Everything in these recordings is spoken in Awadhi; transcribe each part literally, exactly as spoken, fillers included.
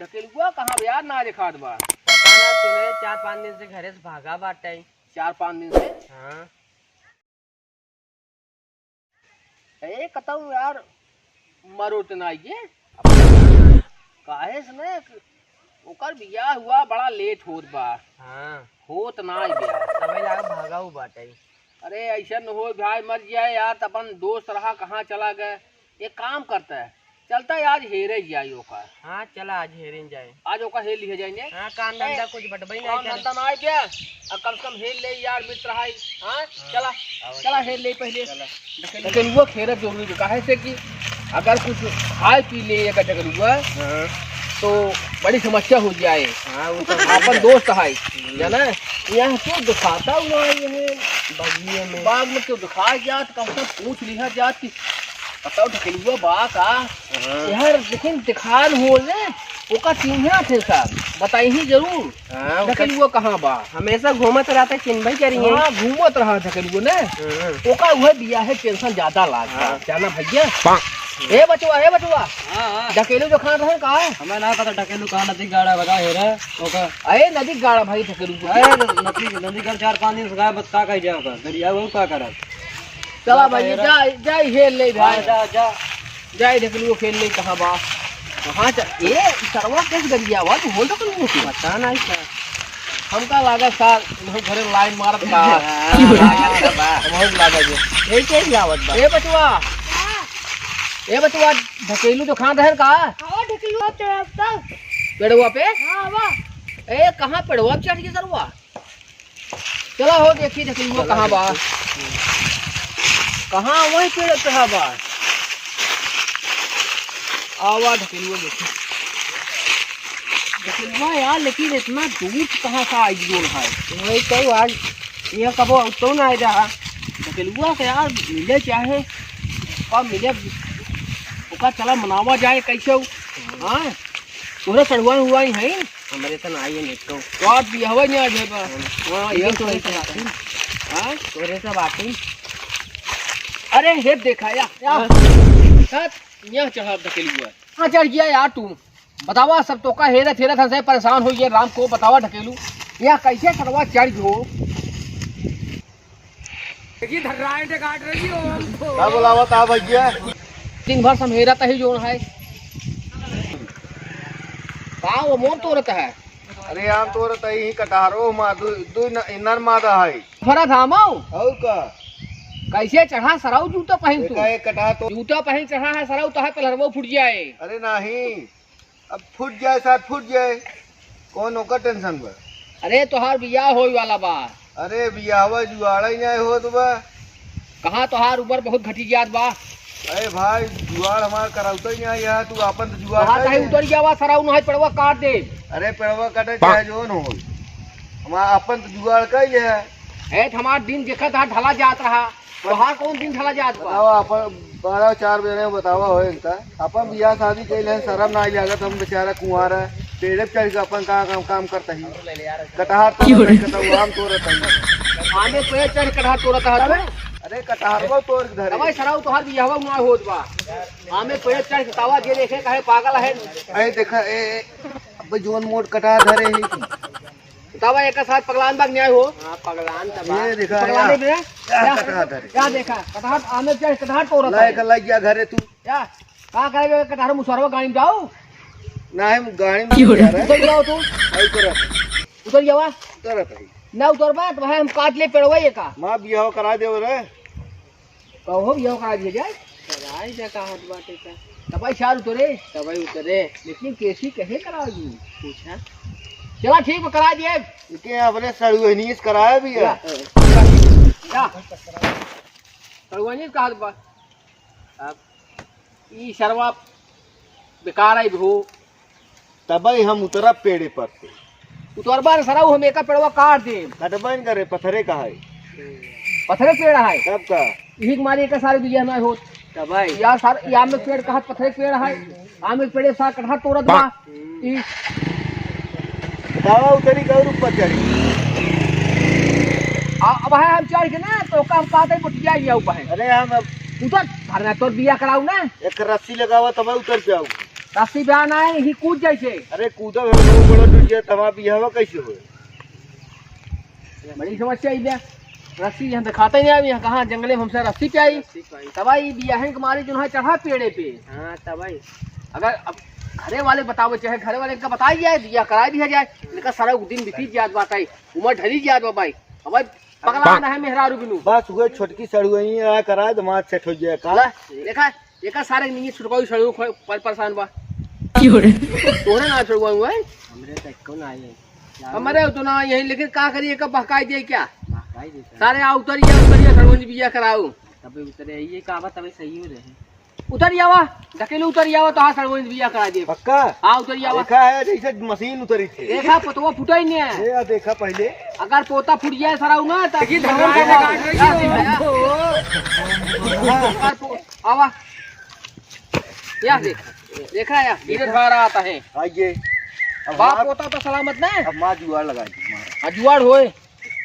ढकेलुआ कहाँ बा यार, ना देखात बा। पता ना, सुने चार पाँच दिन से घरे से भागा बाटे। चार पाँच दिन से? हाँ। ए, कतऊ यार, मरोत ना ये। काहे से ने, ओकर बियाह हुआ बड़ा लेट होत बा। हाँ। होत ना बियाह। तबे लागे भागा हु बाटे। अरे, ऐसा न हो भाई, मर जाए यार, त अपन दोस्त रहा, कहाँ चला गए? एक काम करता है, चलता है आज हेरे जाई ओकर। हाँ, चला आज हेरे जाए। आज ओकर हेर लिहे जाए ने। हाँ, काम धंधा ए, कुछ बटबई नहीं काम करे। धंधा ना आए क्या? अब कम से कम हेर ले यार, मित्र है। हाँ, हाँ, चला, आवा चला चला। हेर ले पहले। चला। लेकिन वो खेरत जरूरी बा, काहे से कि अगर कुछ खाए पी ले एक ढकेलुआ, हाँ। तो बड़ी समस्या हो जाए। हाँ, वो तो अपन है। दोस्त है, हम्म। जाना? यहाँ क्यों दिखाता हुआ ये है? बगिए में। बाग में क्यों दिखाया जात, कम से कम पूछ लिहा जात कि बताओ ढकेलुआ बा का? हाँ। यार, लेकिन दिखान हो ने, ओका चिन्हा थे साहब, बताई ही जरूर। हाँ, ओका ढकेलुआ कहाँ बा? हमेशा घूमत रहता, चिन्हबे करिए। हाँ, घूमत रहा ढकेलुआ ने। हम्म। ओका उहे बियाहे tension ज्यादा लाग बा, हाँ। जाना भैया? ए बचवा, ए बचवा। हाँ, हाँ। ढकेलू जो खान रहे का? हमें ना पता ढकेलू कहाँ नदी गाड़ा बता हेरा, ओका। अरे नदी गाड़ा भाई ढकेलू को। अरे नदी, नदी का चार पाँच दिन से गायब, बस का कह जाए ओका? दरिया वो का करत? चला भाई, जा, जा, जा, हेर ले भाई। हाँ, जा, जा। जा, ढकेलुआ खेल ले, कहाँ बा? कहाँ जा? ए, ई सरवा कैसे गरिया बा? तू होल ढकेलुआ के? पता नहीं सर। हमका लागा सार, हम घरे line मारत बा। हाँ, लागत बा। हम होल लागा जे। ए, के आवत बा? ए, बचवा। ए, बचवा, ढकेलू तो खान रहन का? हाँ, ढकेलुआ चढ़ता। पेड़वा पे? हाँ, बा। ए, कहाँ पेड़वा पे चढ़ के सरवा? चला हो देखी ढकेलुआ कहाँ बा? कहाँ वही पेड़ पे बा? आवा ढकेलुआ देखी। ढकेलुआ यार, लेकिन इतना दूर कहाँ से आई जोन है? वही तो आज यहाँ कबो तो ना आए रहा। ढकेलुआ के यार मिले चाहे, कब मिले, ओका चला मनावा जाए कैसे हो? हाँ, तोरे चढ़ुआ हुआ ही है। हमरे त ना आइए नेटो। बात भी हवा नहीं आज है बा। हाँ, ये तो ऐसे बात है। हाँ? तोरे से बात है। अरे, हे देखा या, या। हाँ। साथ यहाँ चढ़ा ढकेलुआ। हाँ, चढ़ गया यार तू। बतावा, सब तोका हेरत हेरत हंसे परेशान हो ये राम को बतावा ढकेलू। यहाँ कैसे सरवा चढ़ गयो? देखी धर्राए ते काट रही हो हमको। का बोलावत आ भैया? दिन भर समहेरत ही जोन है। का वो मोर तोरत है? अरे आम तोरत ही कटहरो मा दु, दु न, इनर मादा है। फरा धामो? और का? कैसे चढ़ा सरऊ जूता पहन तू? देखा, एक कटहा तो जूता पहन चढ़ा है सरऊ तो है पलहरवो फूट जाए। अरे नहीं। अब फूट जाए सार फूट जाए, कौन ओकर tension बा? अरे तोहार बियाह होए वाला बा। अरे बियाहवा जुआड़ा ही नहीं होत बा। कहाँ तोहार उम्र बहुत घटी जात बा। अरे भाई जुआड़ हमार करौते ही नहीं है, तू आपन तो जुआड़ कहाँ कर कहीं ले। उतर गया बा, सराऊ नहीं पड़वा काट दे। अरे पड़वा काटे चाहे जोन हो, हमार आपन तो जुआड़ कर ले है। ए, हमार दिन देखत हा ढला जात रहा, तोहार कौन दिन ढला जात बा? बतावा, अपन बारह चार बजे बतावा हो इनका। अपन बियाह शादी कइले हैं, शर्म ना लागत, हम बेचारा कुंवारा है, पेड़े पे चढ़ के अपन का काम, काम करता ही। कटहर तोड़त ही, कटहर आम तोड़त ही। आमे पे चढ़ कटहर तोड़त है तू? अरे कटहरवा तोड़ के धरे। अबे सराऊ तोहार बियाहवा ना होत बा। आमे पे चढ़ के तावा जे देखे कहे पागल है। अरे देखा, ए, ए, अबे जौन मोट कटहर धरे है। बतावा, एका साथ पगलान बाग न्याय हो। हाँ, पगलान त बा। ये देखा, पगलाने या, में? या, या कटहर धरे। या देखा, कटहर आमे क्या, कटहर तोड़त ला, है। एक ला गया घरे तू। क्या? का करे, कटहर मुसरवा गाड़ी में जाओ? ना, हम गाड़ी में क्यों नहीं जा रहे? उतर जाओ तू। नहीं उतर। उतर जावा। उतर है। ना उतरबा, तो भाई हम काट ले पेड़वा ये का। माँ बियाह करा दे रे। कहो बियाह करा दिया जाए। कराई जा का हाथ बाटे का। तबाई सार उतरे। तबाई उतरे। लेकिन केसी कहे कराओगी? पूछा। चला ठीक बा, करा दिए। इनके अपने सड़ुआइनी से कराया भी है। या, या। सड़ुआइनी से कहा बा। अब ई सरवा बेकार आई हो। तबई हम उतरब पेड़े पर से। उतरबा रे सराऊ, हम एका पेड़वा काट देब। कटबन करे, पथरे का है। पथरे पेड़ है। तब का? यही के मारे एका सारे बिया ना होत। तबई। यार सार, ये आम के पेड़ कहत पथरे पेड़ है। आम के पेड़े सार कटहर तोड़त बा। ई बतावा उतरी का रूप पर चढ़ी। आ, अब है हम चढ़ के ना, तो का हम कहते मोटिया ही आऊ बहे। अरे हम अब उतर, अरे तोर बिया कराऊ ना। एक रस्सी लगावा तब उतर पे आऊ। रस्सी बा ना, यही कूद जइसे। अरे कूदब है, बहुत बड़ा टूट गया, तमा बियाहवा कैसे होए? बड़ी समस्या है बे। रस्सी यहाँ दिखाते नहीं, अब यहाँ कहाँ जंगले में हमसे रस्सी पे आई। रस्सी पे आई। तब आई बियाहे के मारे जो है चढ़ा पेड़े पे। हाँ, तब आई। अगर अब घरे वाले बतावे, चाहे घरे वाले का बताई जाए, बियाह कराई दिया जाए, इनका सारा दिन बीती जात बात आई, उम्र ढली जात बा भाई। अब भाई पगला ना है मेहरारू बिनु। बस हुए छोटकी सड़ुआई आ करा दे, मार सेट हो जाए का। ला, देखा, देखा सारे नहीं छुटकाऊ सड़ुआ खोए पर परेशान बा। क्यों रे? तोरे ना सड़ुआ हुआ है? हमरे तो एको ना आई है। हमरे तो ना आई है, लेकिन का करिए, कब बहकाई दे क्या? बहकाई देता है। सारे आ उतरिया, उतरिया सड़ुआ जी बियाह कराऊ। तबे उतरे, ये का बा, तबे सही हो रहे। उतरिया वा, ढकेलू उतरिया वा, तो हाँ सड़ुआ जी बियाह करा दे। पक्का? हाँ, उतरिया वा। देखा है जैसे मशीन उतरी थी। देखा, पतवा फुटा ही नहीं है। ये आ देखा पहले। अगर पोता फुट जाए सराऊ ना, तो देखिए, भगवान का भगवान का बात। का बात। अगर पो-, आवा। या देख, देखा या, धीरे धारा आता है। आइए। अब बाप मार, पोता तो सलामत ना है। अब मार जुआड़ लगा दी, मार। हाँ, जुआड़ होए।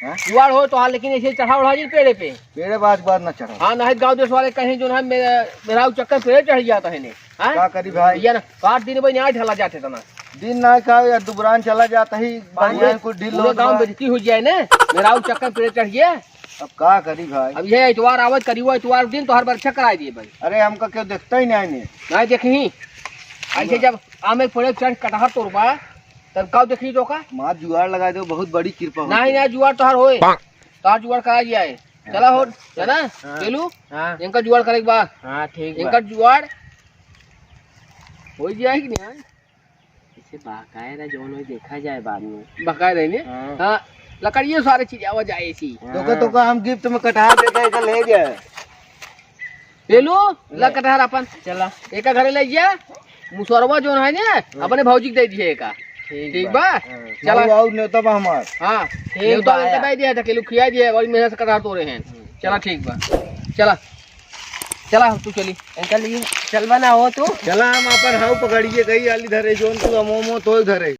हाँ? जुआड़ होए तो हाँ, लेकिन ऐसे चढ़ा उड़ा जी पेड़े पे। पेड़े बाज बार ना चढ़ा। हाँ, नहीं गाँव देश वाले कहीं जो ना मेरा, मेरा चक्कर पेड़े चढ़ जाता है ने। हाँ? का करी भाई? या ना, काट दिन भाई नहीं ढला जाते तना। दिन ना का यार, दुबरान चला जाता ही, बढ़िया पूरे, कुछ ढील पूरे होत गाँव बा। बेइज्जती हो जाए ने, मेरा चक्कर पेड़े चढ़ गया। अब का करी भाई? अब ये इतवार आवत करी हुआ, इतवार दिन तो हर बार check कराई दिए भाई। अरे हमका क्यों देखता ही नहीं ने। नहीं देखी, ऐसे जब आमे पड़े चढ़ कटहर तोड़बा, तब का देखी तो का? माँ जुआड़ लगा दो, बहुत बड़ी कृपा हो। नहीं, नहीं, जुआड़ तोहार होए। तोहार जुआड़ करा दिया है। चला हो, है ना? हाँ। चलू? हाँ। इनका जुआड़ करे के बा। हाँ, ठीक बा। इनका जुआड़ हो जाए कि नहीं? इसे बहकाए रहे, जौन होई देखा जाए बाद में। बहकाए रहे ने? हाँ। हाँ, लकड़िए सारे चीज आवा जाए इसी। हाँ। तो का, तो का हम gift में कटहर देते हैं, इसे ले जाए। ले लो, ला ले। कटहर अपन। चला। एका घरे ले जा, मुसरवा जौन है ने, हाँ। अपने भौजी के दे दिए एका। ठीक ठीक बा। बा? हाँ। चला। आऊ, आऊ, नेवता बा हमार। हाँ। ठीक नेवता बा, उनका यार। दे दिया, ढकेलू खिया दिया, बड़ी मेहनत से कटहर तोड़े हैं। हम्म। चला, ठीक बा। चला। चला, तू चली। अंकल, ये चलबा ना हो तू? चला, हम अपन हाउ पकड़िए, कई आली धरे, जौन तू अमो मो तो धरे।